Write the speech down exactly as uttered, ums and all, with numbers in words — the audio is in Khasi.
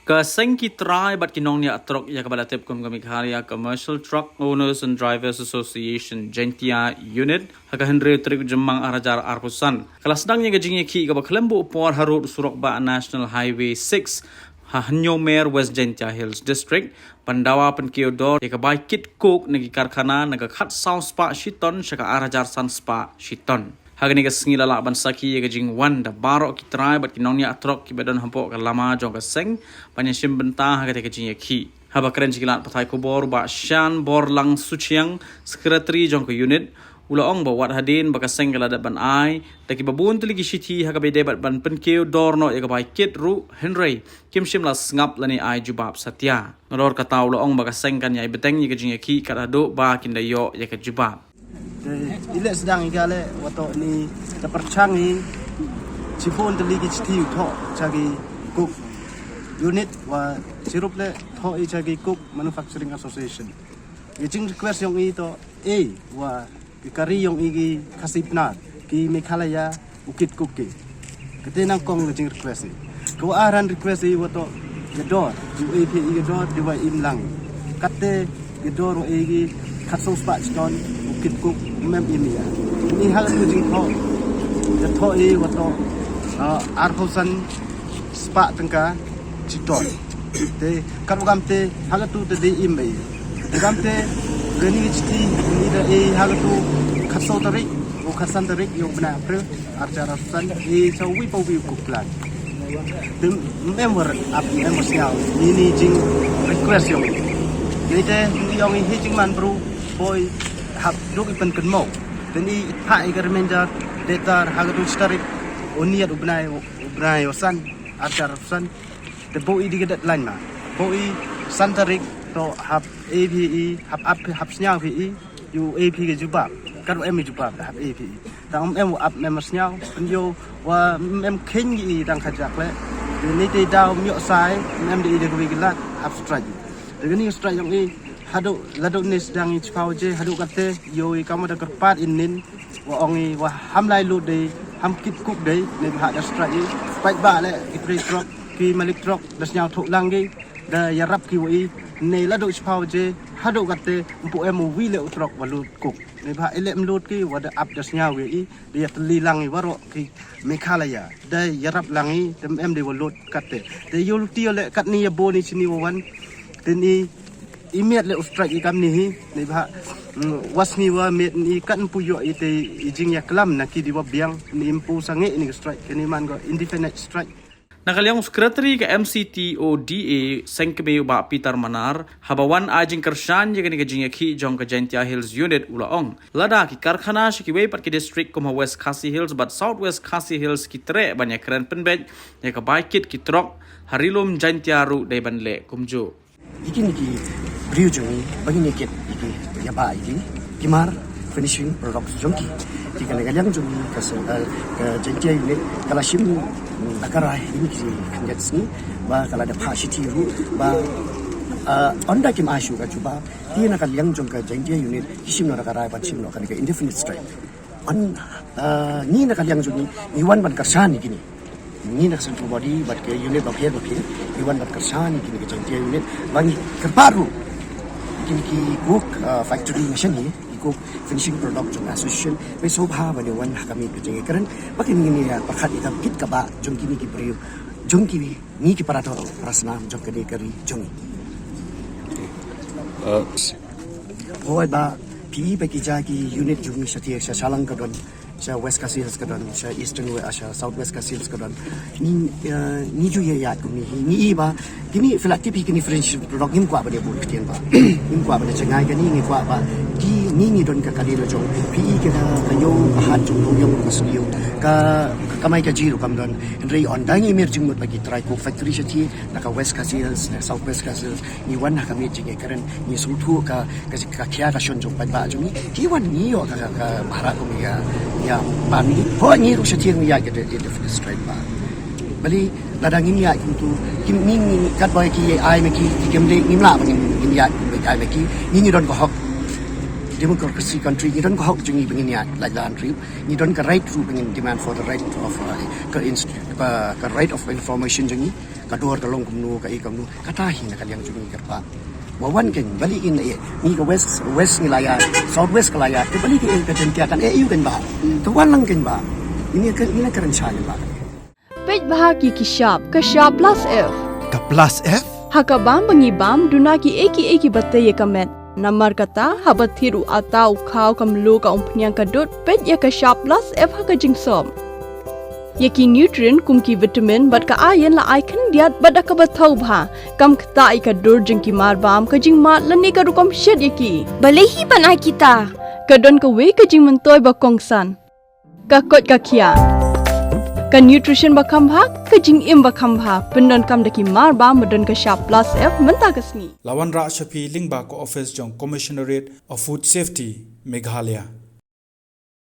Ka seng ki trai bad ki nongniah trok ïa kaba la tip kum ka Meghalaya Commercial Truck Owners and Drivers Association Jaintia Unit, ha ka hynriew tarik u Jymmang ar hajar arphew san, ka la sdang ïa ka jingïakhih kaba khlem buh por harud surok bah National Highway six, ha Hynñiewmer, West Jaintia Hills District, ban dawa pynkiew dor ïa ka bai kit coke na ki karkhana na ka khatsaw spah shi ton sha ka ar hajar san spah shi ton. Ha kane ka sngi la lah ban sakhi ïa ka jingwan da baroh ki trai bad ki nongniah trok kiba don hapoh ka lama jong ka seng ban ïashim bynta ha kata ka jingïakhih. Haba kren sha ki lad pathai khubor, Bah Shanborlang Suchiang, Secretary jong ka unit, u la ong ba wat hadien ba ka seng ka la dep ban ai da kiba bun tylli ki shithi ha kaba ïadei bad ban pynkiew dor noh ïa ka bai kit ruh, hynrei kim shym la sngap lane ai jubab satia. Nalor kata u la ong ba ka seng kan ïai bteng ïa ka jingïakhih kat haduh ba kin da ïoh ïa ka jubab. Te i leh sdang i ka leh, wat to ni da pyrshang i shibun tylli ki shithi u thoh sha ki coke unit, wa shirup leh thoh i sha ki Coke Manufacturing Association. I jing request yong i to, e, wa ki kari yong i ki Khasi Pnar, ki Meghalaya, u kit coke ki. Kate nang kong ka jing request i. Ka wa aran request i, wa to ka dor, u e phi i ka dor, di wa im lang. Kate ka dor wa e ki khatsaw spah shi ton u kit coke, mem im ïa. Ni ha ka tu jingthoh, ka thoh i, wa to, ah, arphew san spah tyngka shi ton. Te kat u kam te ha ka tu te dei im ba i. U kam te kani ka shithi ni da e ha ka tu khatsaw tarik, u khatsan tarik yong u bnai April, ar hajar arphew san, i sa wi pa wi u coke plant. Te mem war ap, mem war sñiaw, ni ni jing request yong i. Ni te ni yong i hi jingman bru, boi hap duk i pynkynmaw. Te ni i pha i ka reminder, datar ha ka tu shi tarik, u niat u bnai, u bnai u san, ar hajar arphew san. Te boi i di ka deadline ma. Boi i san tarik to hap e phi i, hap ap, hap sñiaw phi i, yu e phi ka jubab. Kat wa em i jubab, hap e phi i. Ta um em wa ap mem sñiaw, pynyoh wa mem khein ki i dang khajak leh. Te ni te daw myoh sai, mem de i de ka wi ki lad, hap strike i. Te kani strike yong i, haduh, la duh ni sdang i chiphaw je, haduh kate, yo i kam wa da kyrpad in nin, wa ong i, wa ham lai lut dei, ham kit coke dei, ni ba ha da strike i, paidbah leh, ki trei truck, ki malik truck, da sñiaw thoh lang ki, da ïarap ki wa i, ni la duh chiphaw je, haduh kate, mpu em u wi leh u truck wa lut coke. Ni ba ha i leh mlut ki, wa da ap da sñiaw wi i, da ïatylli lang i waroh ki Meghalaya. Da ïarap lang i, te em dei wa lut kate. Te yo luti yo leh katni ya bo ni chini wa wan. Te ni i miat leh u strike i kam ni hi. Ni ba, mm, was ni wa miat ni kat mpu yo i te i jingïaklam na ki di wa biang. Ni mpu sange ni strike. Kani man ko indefinite strike. Na ka liang u Secretary ka M C T O D A Sengkmie, u Bah Peter Manar, haba wan ai jingkyrshan ïa kane ka jingïakhih jong ka Jaintia Hills Unit, u la ong, lada ki karkhana sha kiwei pat ki district kum ha West Khasi Hills bad South West Khasi Hills ki treh ban ïakren pynbeit ïa ka bai kit ki trok, ha Ri Lum Jaintia ruh dei ban leh kumjuh. Ïa kine ki briew jong ngi ba ngin ïa kit ïa ki, ïa ba ïa ki, ki mar finishing products jong ki. Te kane ka liang jong ngi ka seng, eh, ka Jaintia Unit ka la shim, mm, na ka rai ïa kine ki khyndiat sngi ba ka la dep phah shithi ruh ba, eh, ynda kim ai shuh ka jubab, te na ka liang jong ka Jaintia Unit ki shim noh na ka rai ban shim noh kane ka indefinite strike. An, ah, ngi na ka liang jong ngi, ngi wan ban kyrshan ïa kine. Ngi na ka central body bad ka unit bapher bapher, ngi wan ban kyrshan ïa kine ka Jaintia Unit, ba ngi kyrpad ruh ïa kine ki coke, ah, factory ngi shen hi, ki coke finishing product jong association, ba sngewbha ban ïa wan ha ka miet ka jingïakren, ba kin ngin ïa pyrkhat ïa ka kit kaba jong kine ki briew, jong ki, ngi ki para doh para snam jong kane ka ri jong ngi. Hooid ba, phi i ba ki ja ki unit jong ngi sha tiar, sha Shillong ka don, sha West Khasi Hills ka don, sha Eastern We-, sha South West Khasi Hills ka don. Ngi, eh, ngi ju ïa ïaid kumne hi, ngi i ba kine, phi la tip hi kine finishing product, ngim kwah ban ïa bun ktien ba. Ngim kwah ban ïa jngai kane, ngi kwah ba ki, ngi, ngi don ka kali la jong. Phi i ka, ka ïew, ka hat jong ngi, ïew ka sniew, ka, ka kamai kajih ruh kam don. Hynrei ynda ngi mih jingmut ba ki trai coke factory sha tiar, na ka West Khasi Hills, na South West Khasi Hills, ngi wan ha ka miet jingïakren, ngi sngewthuh ka, ka, ka khia ka shon jong paidbah jong ngi, ki wan ngi ïoh ka, ka, ka bharat kum ïa, ïa pam ngi. Hooid ngi ruh sha tiar ngi ïaid ka de, de, definite strike ba. Balei lada ngim ïaid kumtu, kim, ngi, ngi, katba ki ai ma ki, ki kim dei, ngim lah ba ngin, ngin ïaid kumba ai ma ki, ngi, ngi don ka hok. Democracy country, ngi don ka hok jong ngi ba ngin ïaid lait lane trip, ngi don ka right ruh ba ngin demand for the right of, uh, ka inst-, ka, ka right of information jong ngi, ka dor ka long kumno, ka ei kumno, kata hi na ka liang jong ngi kyrpad. Ba wan kein, balei kein eh, ngi ka West, West ngi la ïaid, South West ka la ïaid, te balei kein ka Jaiñtia kan eh, ïa u kein bah. Te wan lang kein bah. Ngi ka, ngi la kren sha kein bah. Peit bha ki ki shap, ka shap plus F. Ka plus F? Ha ka bam ba ngi bam, duna ki ei ki ei kiba tei ïa ka met. Namar kata, haba thied u atta, u khaw, ka mluh, ka umphniang, ka dud, peit ïa ka shap plus F ha ka jingsop. Ïa ki nutrient kum ki vitamin bad ka iron la ai khyndiat bad da kaba thaw bha. Kam ktah ïa ka dur jong ki mar bam, ka jingmad lane ka rukom shet ïa ki. Balei hi ban ai kita? Ka don kawei ka jingmyntoi ba kongsan. Ka koit ka khiah. Ka nutrition ba kham bha, ka jingim ba kham bha. Pyndonkam da ki mar bam ba don ka shap plus F mynta ka sngi. La wanrah sha phi lyngba ka office jong Commissionerate of Food Safety, Meghalaya.